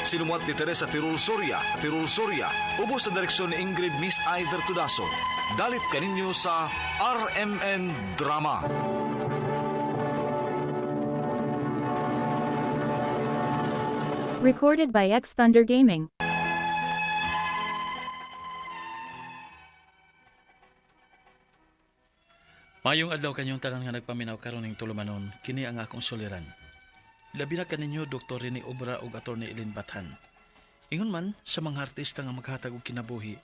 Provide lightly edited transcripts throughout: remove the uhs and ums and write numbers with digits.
Sinumuat ni Teresa Tirul Soria, Tirul Soria, ubos sa direksyon ni Ingrid Miss I. Vertudaso. Dalit kaninyo sa RMN Drama. Recorded by X Thunder Gaming. Mayong adlaw kanyong tanan nga nagpaminaw karon ning tulumanon, kini ang akong suliran. Labi na kaninyo Dr. Rene Obra ug Atty. Eileen Bathan. Ingon man sa mga artista nga maghatag og kinabuhi,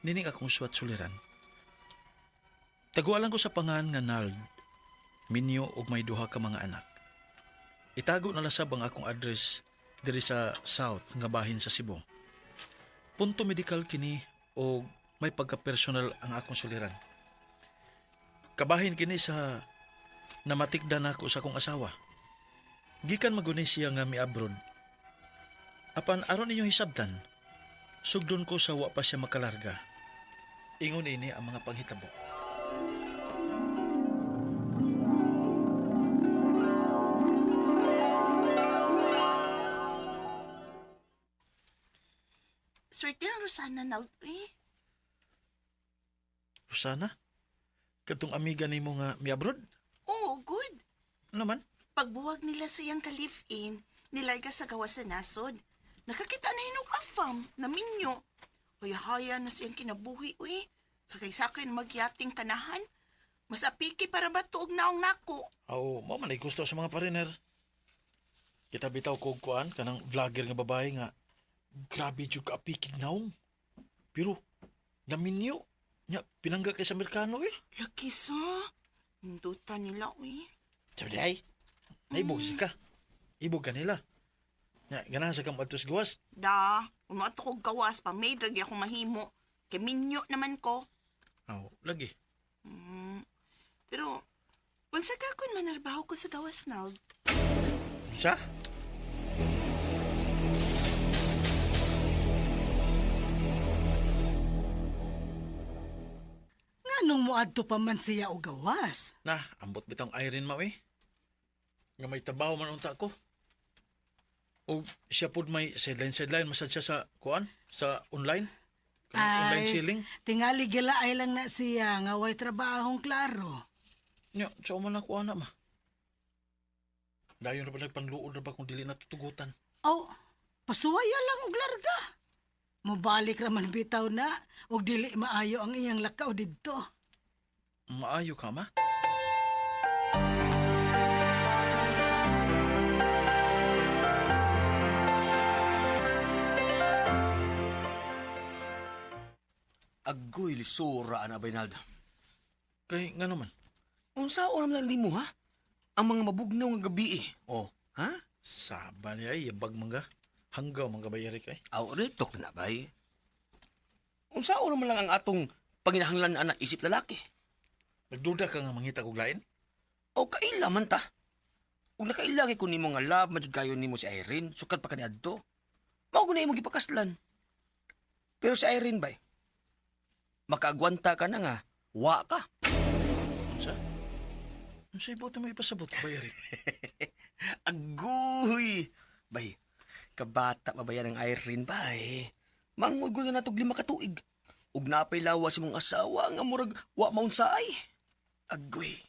nining akong suwat suliran. Tagualan ko sa pangan nga Nald, minyo og may duha ka mga anak. Itago na lasab ang akong address diri sa South nga bahin sa Cebu. Punto medical kini og may pagka-personal ang akong suliran. Kabahin kini sa namatikda nako sa akong asawa. Gikan maguni siya nga mi-abroad. Apan aron inyong hisabtan, sugdon ko sa wa pa siya makalarga. Ingon ini ang mga panghitabo. Swerte ang Rosana na eh. Susana, kadtong amiga nimo nga mi-abroad? Oo, good. Ano man? Pagbuwag nila sa iyang ka-live-in, nilarga sa gawas sa nasod. Nakakita na hinog afam, na minyo. Haya-haya na siyang kinabuhi, uy. Sakay-sakay na magyating kanahan. Mas apiki para ba tuog naong nako? Aw, mao man ay gusto sa mga pariner. Kita bitaw kog kuan kanang vlogger nga babae nga grabe jud ka apikig naong. Pero naminyo nya pinangga kay sa Amerikano eh. Laki sa. Hinduta nila, uy. Sabi ay, naibog ka. Ibog ka nila. Nya, ganahan sa kang adtos gawas. Da, umato kog gawas pa, may dragi ako mahimo. Kay minyo naman ko. Aw, lagi. Pero, unsa ka kun manarbaho ko sa gawas na? Sa? Nganong moadto pa man siya og gawas? Na, ambot bitong Irene mao eh. Nga may trabaho man unta ko. O siya pud may sideline-sideline masad siya sa kuan, sa online. Kanang online selling. Tingali gila ay lang na siya nga way trabahong klaro. Nya, sa man ako ana ma. Dayon ra ba nagpanluod ra ba kung dili natutugutan? Aw, pasuwaya lang og larga. Mobalik ra man bitaw na og dili maayo ang iyang lakaw didto. Maayo ka ma? Agoy, lisura, ana, Baynaldo. Kay nga naman. Unsa oram lang limo, ha? Ang mga mabugnaw nga gabi, eh. Oh, ha? Saba niya ay, yabag mangga. Hanggaw mangga ba Eric ay? Aw, real talk na, bay. Unsa oram lang ang atong panginahanglan ana isip lalaki? Nagduda ka nga mangita kog lain? O kaila man ta. Ug nakaila kay kun nimo nga love man jud kayo nimo si Irene, sukad pa kaniadto. Mao gud na imong gipakaslan. Pero si Irene bay, makaagwanta ka na nga, wa ka. Unsa? Unsa ibuto mo ipasabot ba Eric? Agoy! Bay, kabata pa ba yan ang Irene, bay? Mangod ko na natog 5 ka tuig. Ug napay lawas imong asawa nga murag wa maunsaay. Agoy.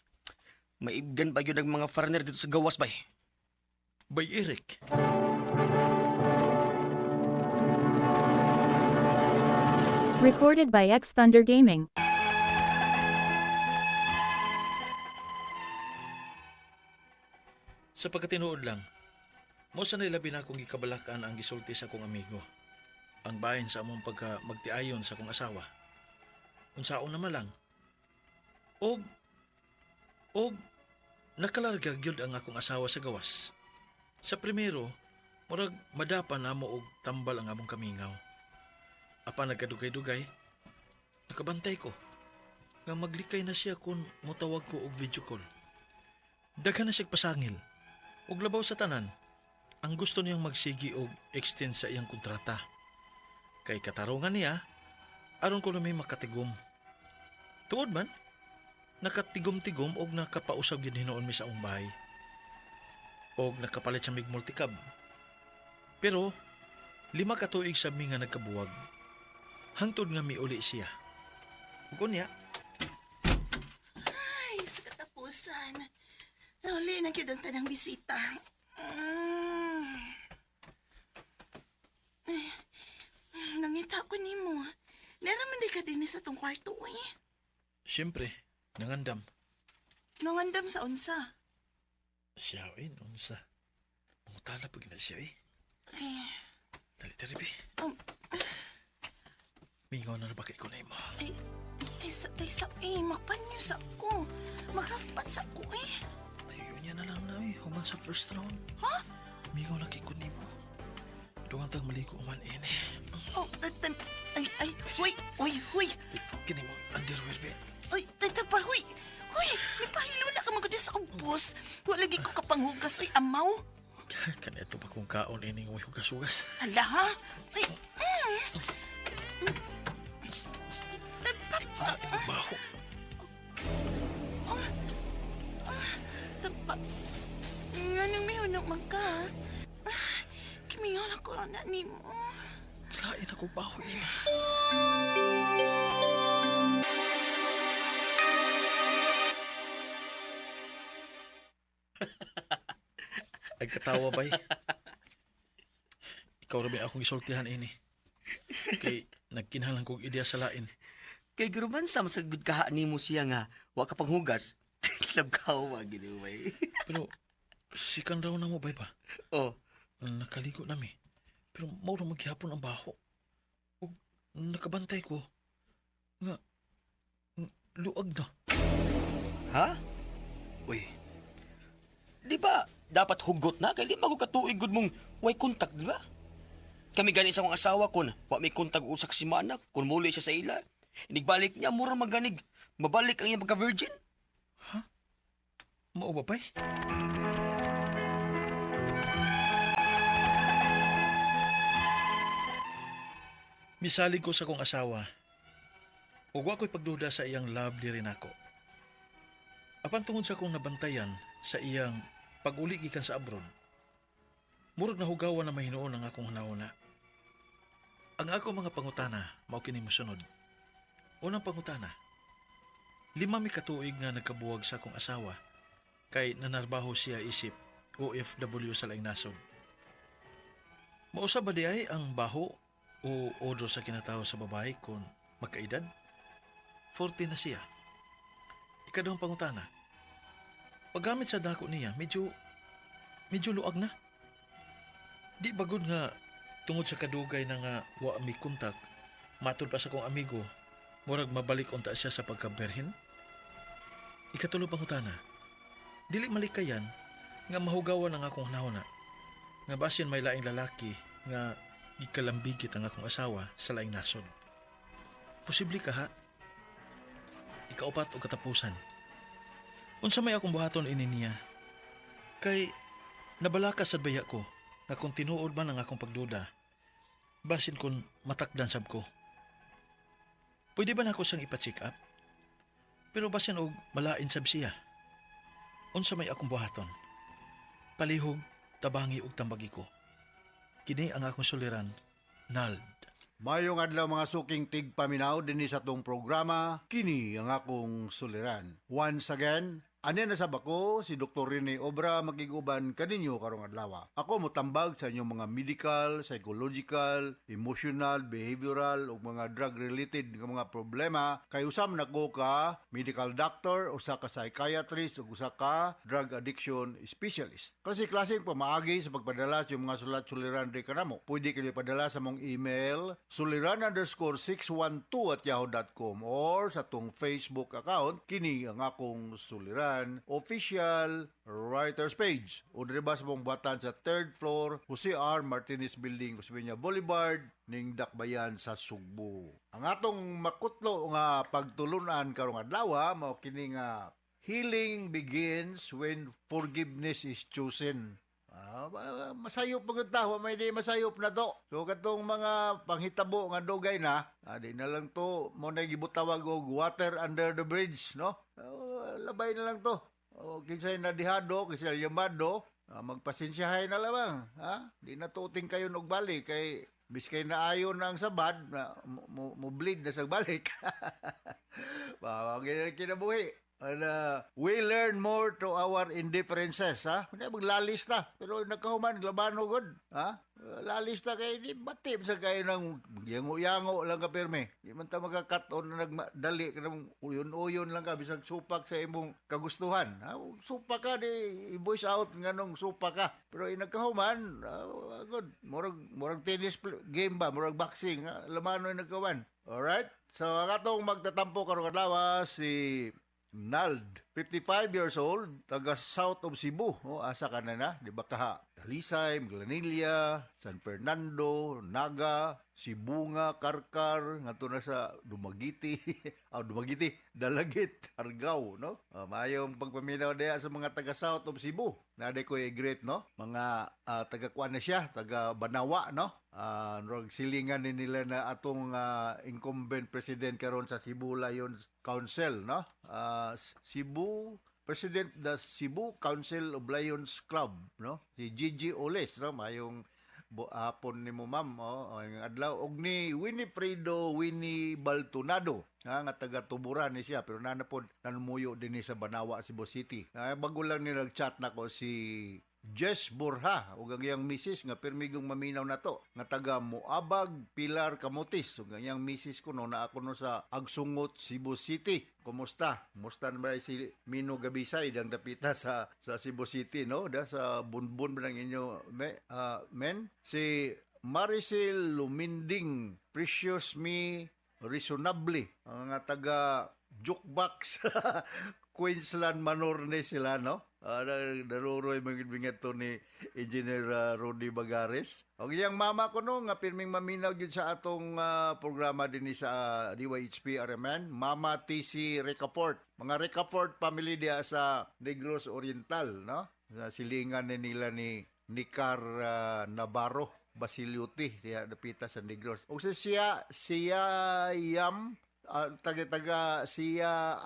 Maibgan pa yun ang mga foreigner dito sa gawas, bay. Bay Eric. Recorded by X Thunder Gaming. Sa pagkatinuod lang, mo sa nilabi na akong gikabalakan ang gisulti sa akong amigo. Ang bahin sa among pagka magtiayon sa akong asawa. Unsaon naman lang. Og og nakalarga gyud ang akong asawa sa gawas. Sa primero, murag madapa namo og tambal ang among kamingaw. Apan nagkadugay-dugay, nakabantay ko nga maglikay na siya kung motawag ko og video call. Daghan na siyang pasangil. Ug labaw sa tanan, ang gusto niyang magsigi og extend sa iyang kontrata. Kay katarungan niya, aron ko may makatigom. Tuod man, nakatigom-tigom og nakapausab gyud hinuon mi sa among bahay. Og nakapalit sa mig multicab. Pero 5 ka tuig sa mi nga nagkabuwag. Hangtod nga miuli siya. Ug unya, Ay, sa katapusan. Nahuli na gyud ang tanang bisita. Ay, nangita ko nimo. Naraman di ka din sa tong kwarto, eh. Siyempre, nangandam. Nangandam sa unsa. Siya, eh, unsa. Mangutana pag na siya, eh. Ay, Dali, dali, bi. Mingaw na na ba kay ko na imo? Ay, taysa, taysa, eh. Magpanyo sa ko. Maghafpat sa ko, eh. Ay, yun niya na lang na, eh. Human sa first round. Ha? Mingaw na kay ko nimo. Dungan tang maligo man, eh. Oh, ay, ay, huy, huy, huy. Kini mo, underwear, bi. Ay, tata pa, huy. Huy, nipahilo na ka magudi sa ubos. Wala lagi ko kapanghugas, uy, amaw. Kaneto pa kung kaon ining way hugas-hugas. Hala, ha? Ay, Tapa pa, Ah, baho. tapa. Anong may hunong man ka? Ah, kimingaw na ko na nimo. Lain ako baho ini. Ay katawa bay. Ikaw ra ba akong gisultihan ini. Kay nagkinahanglan kog ideya sa lain. Kay gruman sa masagod kaha nimo siya nga wa ka panghugas. Labkaw ba gini bay. Pero sikan raw na mo bay ba? Oh, Nakaligo nami. Pero mao ra maghihapon ang baho. Ug nakabantay ko nga luag na. Ha? Uy. Di ba dapat hugot na kay di man ko katuig gud mong way kontak, di ba? Kami gani sa akong asawa kon, wa may kontak usak si mana kun muli siya sa ila. Inigbalik niya mura maganig. Mabalik ang iyang pagka-virgin. Mao ba bay? Misalig ko sa kong asawa. Ug wa ko'y pagduda sa iyang love diri nako. Apan tungod sa akong nabantayan sa iyang pag-uli gikan sa abroad, murag nahugawan na mahinuon ang akong hunahuna. Ang ako mga pangutana mao kini mosunod. Unang pangutana. 5 mi katuig nga nagkabuwag sa akong asawa kay nanarbaho siya isip OFW sa laing nasod. Mausa ba di ay ang baho o odor sa kinatao sa babae kung magkaedad? 40 na siya. Ikaduhang pangutana. Paggamit sa dako niya, medyo luag na. Di bagod nga tungod sa kadugay na nga wa mi kontak, matud pa sa kong amigo, murag mabalik unta siya sa pagkaberhin. Ikatulo pangutana. Dili malikayan nga mahugawan ang akong hunahuna. Nga basin may laing lalaki nga gikalambigit ang akong asawa sa laing nasod. Posible ka ha? Ikaupat o katapusan. Unsa may akong buhaton ini niya? Kay nabalaka sad baya ko nga kung tinuod man ang akong pagduda, basin kon matakdan sab ko. Pwede ba nako siyang ipa-check up? Pero basin og malain sab siya. Unsa may akong buhaton? Palihog, tabangi og tambagi ko. Kini ang akong suliran, Nald. Mayong adlaw mga suking tigpaminaw dinhi sa tong programa, kini ang akong suliran. Once again, ani na sab ako si Dr. Rene Obra makiguban kaninyo karong adlaw. Ako motambag sa inyong mga medical, psychological, emotional, behavioral ug mga drug related nga mga problema kay usam nako ka medical doctor, usa ka psychiatrist ug usa ka drug addiction specialist. Kasi klaseng pamaagi sa pagpadala sa inyong mga sulat suliran diri kanamo. Pwede kayo ipadala sa mong email suliran_612@yahoo.com or sa tong Facebook account kini ang akong suliran official writers page o diri ba sa mong buhatan sa third floor Jose R. Martinez Building, Osmeña Boulevard, ning Dakbayan sa Sugbo. Ang atong makutlo nga pagtulunan karong adlaw mao kini nga healing begins when forgiveness is chosen. Masayop pagod ta, wa may di masayop na to. So katong mga panghitabo nga dugay na, di na lang to mo na gibutawag og water under the bridge, no? Labay na lang to. O kinsay nadihado, kinsay llamado, magpasensyahay na lamang, ha? Di na tuting kayo og bali kay Biskay naayo na ang sabad, na, mo bleed na sa balik. Ba, kinabuhi. And we learn more to our indifferences, ha? Hindi, maglalis ta. Pero nagkahuman, labano gud, ha? Lalis ta kay di batip sa kayo ng yango-yango lang ka pirmi. Di man ta magka-cut-on na nagdali ka ng uyon-uyon lang ka bisag supak sa imong kagustuhan. Ha? Supak ka di i-voice out nganong supak ka. Pero inagkahuman, good. Murag tennis game ba, murag boxing, ha? Lamano yung nagkahuman. Alright? So ang atong magtatampo karong adlaw si Nald, 55 years old, taga south of Cebu. Oh, asa ka na na, di ba kaha? Talisay, Glanilla, San Fernando, Naga, Sibonga, Carcar, ngadto na sa Dumaguete, Dumaguete, Dalagit, Argao, no? Maayong pagpaminaw diha sa mga taga south of Cebu. Naa ko great, no? Mga taga kuan na siya, taga Banawa, no? Rog silingan ni nila na atong incumbent president karon sa Cebu Lions Council, no? Cebu President the Cebu Council of Lions Club, no? Si Gigi Oles, no? Mayong hapon nimo, ma'am, oh, ang adlaw og ni Winifredo Winnie Baltunado, nga nga taga Tuburan ni siya pero naa na pod nanumuyo dinhi sa Banawa, Cebu City. Bago lang ni nag-chat nako si Jess Borja ug ang iyang misis nga pirmigong maminaw nato nga taga Moabag, Pilar, Camotes ug ang iyang misis kuno naa kuno sa Agsungot, Cebu City. Kumusta? Kumusta na ba si Mino Gabisay dang dapita sa Cebu City, no? Da sa Bunbun ba ng inyo men? Si Maricel Luminding Precious Me Reasonably ang nga taga Jukebox, Queensland Manor ni sila, no? Naruroy mga to ni Engineer Rudy Bagares. Og iyang mama ko, no, nga pirming maminaw gyud sa atong programa dinhi sa DYHP RMN, Mama TC Recafort. Mga Recafort family diha sa Negros Oriental, no? Sa silingan ni nila ni Nicar Navarro Basiliuti diha dapita sa Negros. Og sa siya siya yam taga-taga siya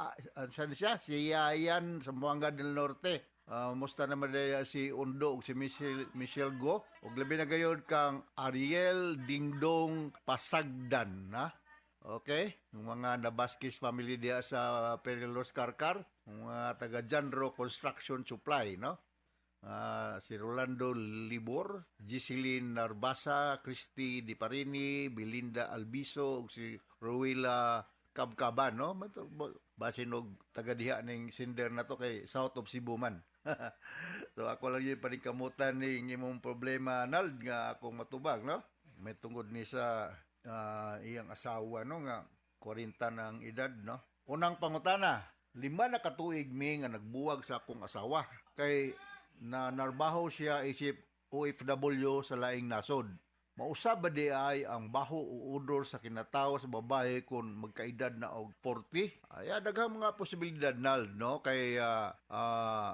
saan siya? Siya yan sa Zamboanga del Norte. Musta naman diha si Undo ug si Michelle Go. Ug labi na gayod kang Ariel Dingdong Pasagdan, ha? Okay? Yung mga Nabaskis family diha sa Perilos Carcar, yung mga taga Janro Construction Supply, no? Si Rolando Libor, Giseline Narbasa, Christy Di Parini, Belinda Albiso, ug si Rowela Kabkaban, no? Basin og taga diha ning sender na to kay South of Cebu man. So ako lang yung paningkamutan ning imong problema, Nald, nga akong matubag, no? May tungod ni sa iyang asawa, no, nga 40 na ang edad, no? Unang pangutana, 5 na katuig mi nga nagbuwag sa akong asawa kay na narbaho siya isip OFW sa laing nasod. Mausab ba di ay ang baho o odor sa kinatawo sa babae kung magkaedad na og 40? Ay, daghang mga posibilidad, Nal, no? Kay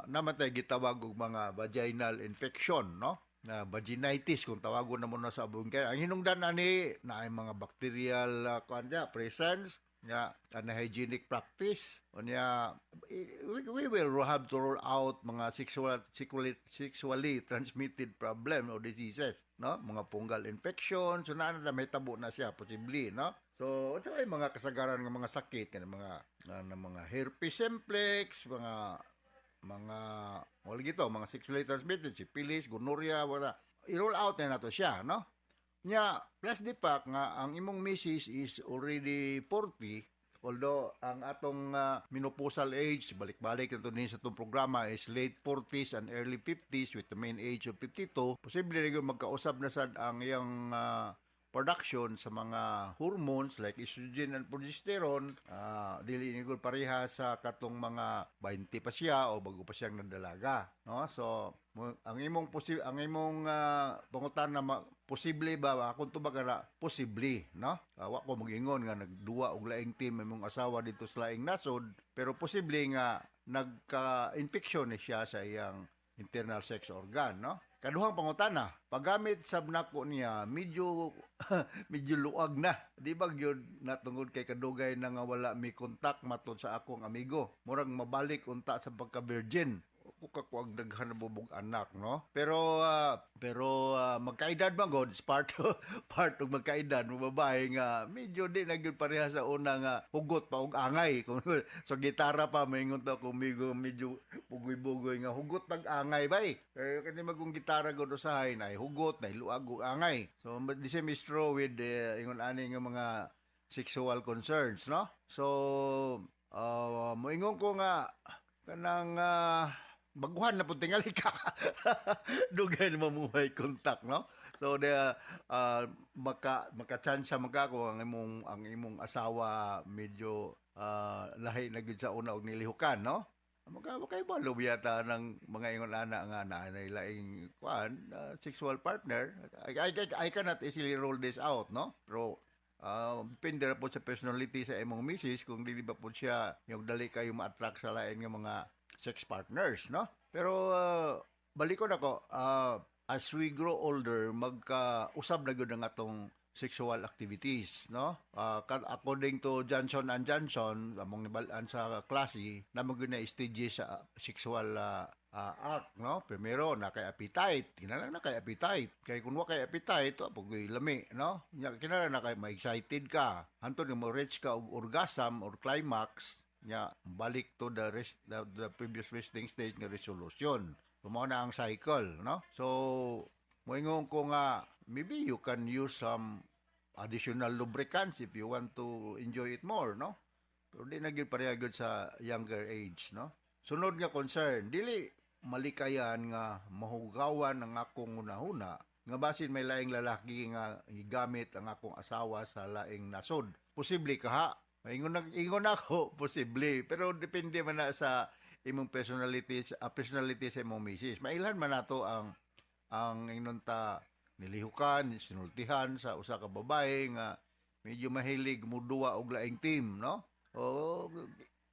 namatay gitawag og mga vaginal infection, no? Na vaginitis kung tawagon na mo na sa abong kay. Ang hinungdan ani na ay mga bacterial kuan niya, presence nga unhygienic practice unya we will have to rule out mga sexually transmitted problem or diseases, no, mga fungal infection. So naa na may tabo na siya posible, no? So unsa may mga kasagaran nga mga sakit kanang mga nga mga herpes simplex, mga wala gito mga sexually transmitted, syphilis, gonorrhea, wala i-roll out na nato siya, no? Nya, plus the fact nga ang imong misis is already 40, although ang atong menopausal age, balik-balik na to din sa itong programa, is late 40s and early 50s with the mean age of 52, posible rin yung magkausab na sad ang iyang production sa mga hormones like estrogen and progesterone, dili ni gud pareha sa katong mga 20 pa siya o bago pa siyang nagdalaga, no? So ang imong pangutana, posible ba, akong tubag na posible, no? Wa ko mag-ingon nga nagduwa og laing team imong asawa dito sa laing nasod, pero posible nga nagka-infection ni siya sa iyang internal sex organ, no? Kaduhang pangutana, paggamit sab nako niya, medyo medyo luag na. Di ba gyud natungod kay kadugay na nga wala mi kontak matod sa akong amigo. Murag mabalik unta sa pagka-virgin. Ako ka ko ang daghan na bubog anak, no? Pero magkaedad man god, it's part part og magkaedad mo babae nga medyo di na gyud pareha sa una nga hugot pa og angay. Kung sa gitara pa maingon ta kung medyo medyo bugoy-bugoy nga hugot pag angay bay. Pero kani magong gitara god usahay na hugot na luag og angay. So the same is true with ingon ani nga mga sexual concerns, no? So moingon ko nga kanang baguhan na pud tingali ka. Dugay na mamuhay contact, no? So the maka maka-chance maka ko ang imong asawa medyo lahi na gyud sa una og nilihukan, no? Maka makaibalo yata ng mga ingon ana nga naa na laing kuan sexual partner. I cannot easily rule this out, no? Pero depende ra po sa personality sa imong misis kung dili ba po siya yung dali kayo ma-attract sa lain nga mga sex partners, no? Pero balikon ako, as we grow older, magka-usab na gyud ang atong sexual activities, no? According to Johnson and Johnson, among nibal-an sa klase, na mo gyud na stages sa sexual act, no? Primero, na kay appetite. Kinahanglan na kay appetite. Kay kung wa kay appetite, wa pugoy lami, no? Nya kinahanglan na kay ma-excited ka. Hantod nga mo reach ka og orgasm or climax, nya balik to the previous resting stage nga resolution. So, mao na ang cycle, no? So, moingon ko nga maybe you can use some additional lubricants if you want to enjoy it more, no? Pero di na gyud pareha gyud sa younger age, no? Sunod nga concern, dili malikayan nga mahugawan ang akong hunahuna nga basin may laing lalaki nga gigamit ang akong asawa sa laing nasod. Posible kaha. Ingon ako, posible. Pero depende man na sa imong personality sa imong misis. Mailhan man nato ang ingnon ta nilihukan, sinultihan sa usa ka babae nga medyo mahilig muduwa og laing team, no? O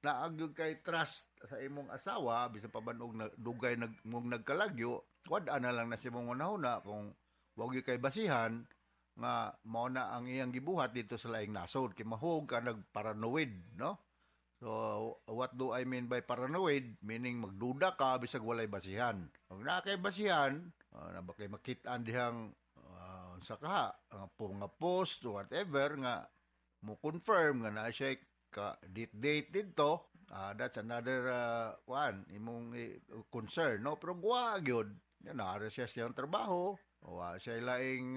naa gyud kay trust sa imong asawa bisan pa man og dugay nag mong nagkalagyo, wad na lang na sa imong hunahuna kung wa gyud kay basihan nga mao na ang iyang gibuhat dito sa laing nasod kay mahug ka nagparanoid, no? So what do I mean by paranoid? Meaning magduda ka bisag walay basihan. Kung naa kay basihan, na ba kay makit-an dihang sa kaha ang nga post or whatever nga mo confirm nga naa siya ka date date didto, that's another kuan imong concern, no? Pero guwa gyud yan, naa siya siyang trabaho, wa siya laing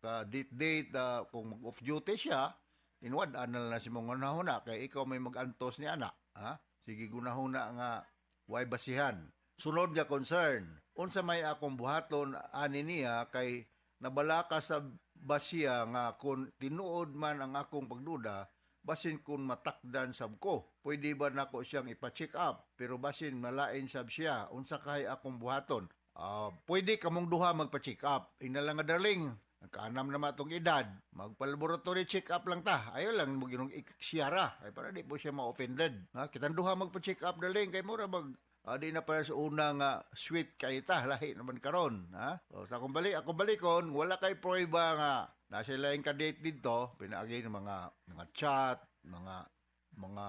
ka date date, kung mag off duty siya, inwad na lang si mong hunahuna kay ikaw may mag-antos ni ana, ha? Sige gunahuna nga way basihan. Sunod nga concern, unsa may akong buhaton ani niya kay nabalaka sa basiya nga kung tinuod man ang akong pagduda, basin kung matakdan sab ko. Pwede ba nako siyang ipa-check up? Pero basin malain sab siya. Unsa kay akong buhaton? Ah, pwede kamong duha magpa-check up. Ina lang nga, darling, nagkaanam na matong edad, magpa-laboratory check up lang ta. Ayaw lang mo ginong iksiyara. Ay para di po siya ma-offended. Ha? Kitang duha magpa-check up, darling, kay mura mag di na para sa una nga sweet kay ta, lahi naman karon, ha? So, sa akong balik ako balikon, wala kay pruweba nga nasa laing ka-date dito, pinaagi ng mga chat, mga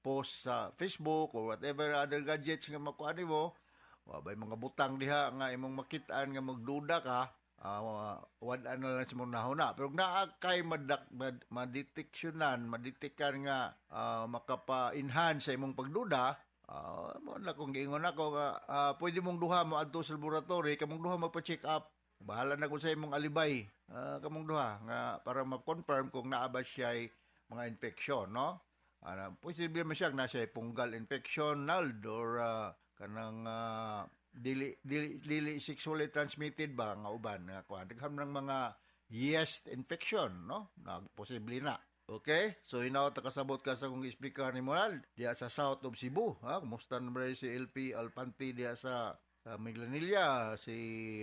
post sa Facebook or whatever other gadgets nga makuha nimo, wa bay mga butang diha nga imong makitaan nga magduda ka, wad na lang sa mong nahuna. Pero kung naa kay madeteksyonan, madetikan nga makapa-enhance sa imong pagduda, mo na kung giingon ako nga pwede mong duha mo adto sa laboratory, kamong duha magpa-check up. Bahala na kung sa imong alibay. Kamong duha nga para ma-confirm kung naa ba siya mga infection, no? Posible man siya na siya fungal infection, nald or kanang dili sexually transmitted ba nga uban nga kuan. Daghan ng mga yeast infection, no? Na posible na. Okay? So hinaot kasabot ka sa kong explicar ni Moral diya sa South of Cebu, ha? Kumusta na ba si LP Alpanti diya sa Minglanilla, si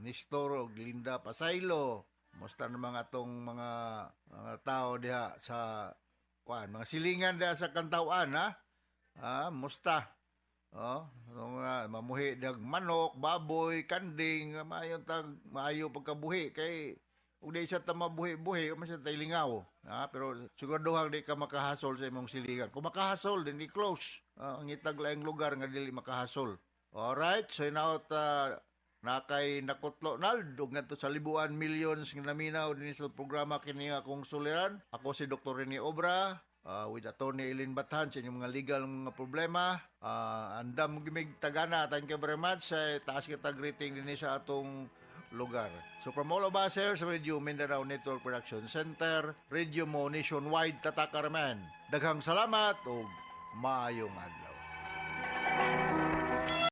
Nestor ug Linda Pasaylo. Kumusta na mga atong mga tao diha sa kuan, mga silingan diha sa Kantawan, ha? Ah, musta? Oh, nga mamuhi dag manok, baboy, kanding, maayo tag maayo pagkabuhi kay ug di siya ta mabuhi-buhi, man siya tay lingaw. Ha? Pero siguraduhang di ka makahasol sa imong silingan. Kung makahasol, then di close. Ah, ang itag laing lugar nga dili makahasol. Alright, so inaot na kay nakutlo nald ug ngadto sa libuan millions nga naminaw dinhi sa programa kini nga akong suliran. Ako si Dr. Rene Obra with Attorney Eileen Bathan sa inyong mga legal mga problema. Andam gimig tagana. Thank you very much. Sa taas kita greeting dinhi sa atong lugar. So from all of us here sa Radio Mindanao Network Production Center, Radio Mo Nationwide, Tatakaraman. Daghang salamat ug maayong adlaw.